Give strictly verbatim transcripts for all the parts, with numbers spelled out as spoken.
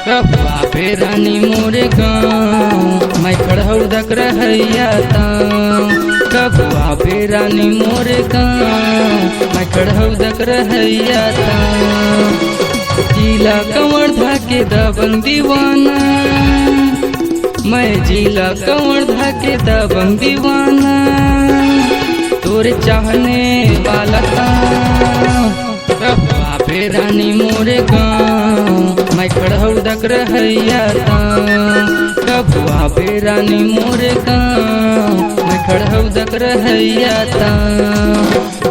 कब आबे रानी मोरे गाँव, मैं खड़हौ दक रहैया ताँव। कब आबे रानी मोरे गाँव, मैं खड़हौ दक रहैया ताँव। जिला कवर्धा के दबंग दीवाना, मैं जिला कवर्धा के दबंग दीवाना, तोरे चाहने वाला ताँव। कब आबे रानी मोरे गाँव, मैं खड़हौ दक रहैया ताँव। कब आबे रानी मोरे गाँव, मैं खड़हौ दक रहैया ताँव।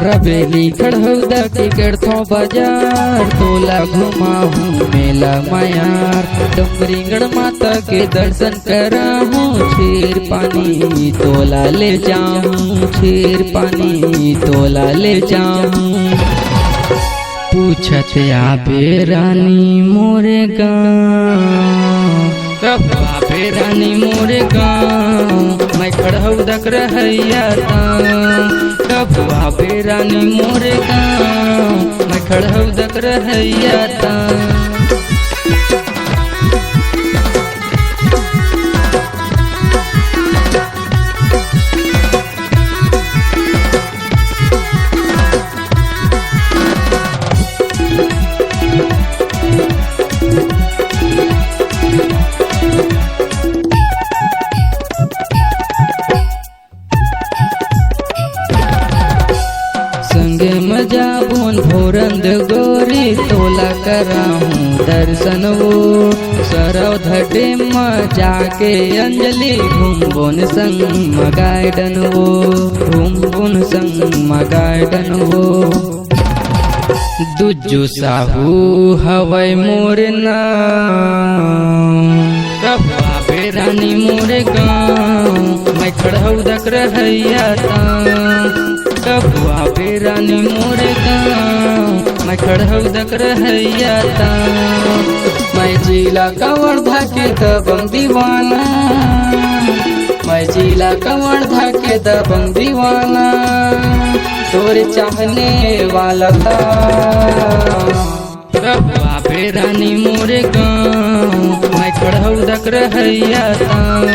रबेली खड़हौ दक के करथौं बाजार, तोला घुमाहूँ मेला मयार। डोंगरीगढ़ माता के दर्शन कराहूँ, छेर पानी तोला ले जाहूँ, छेर पानी तोला ले जाहूँ। पूछत आबे रानी मोरे गाँव, कब आबे रानी मोरे गाँव, मैं खड़हौ दक रहैया ताँव। कब आबे रानी मोरे गाँव, मैं खड़हौ दक रहैया ताँव। संगे म जाबोन भोरंद गोरी, तोला कराहूँ दर्शन वो। सरौधा डेम म जाके अंजलि घूमबोन संग म गार्डन वो, घूमबोन संग म गार्डन वो। दुज्जू साहू हवय मोर नाँव। कब आबे रानी मोरे गाँव, मैं खड़हौ दक रहैया ताँव। कब आबे रानी मोरे गाँव, मैं खड़हौ दक रहैया ताँव। मैं जिला कवर्धा के दबंग दीवाना, मैं जिला कवर्धा के दबंग दीवाना, तोरे चाहने वाला ताँव। कब आबे रानी मोरे गाँव, मैं खड़हौ दक रहैया ताँव।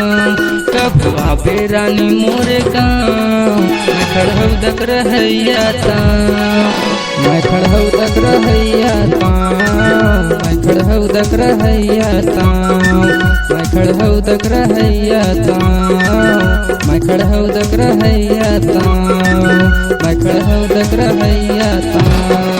कब आबे रानी मोरे गाँव, मैं खड़हौ दक रहैया ताँव। मैं खड़हौ दक रहैया ताँव, मैं खड़हौ दक रहैया ताँव, मैं खड़हौ दक रहैया ताँव, मैं खड़हौ दक रहैया ताँव, मैं खड़हौ दक रहैया ताँव।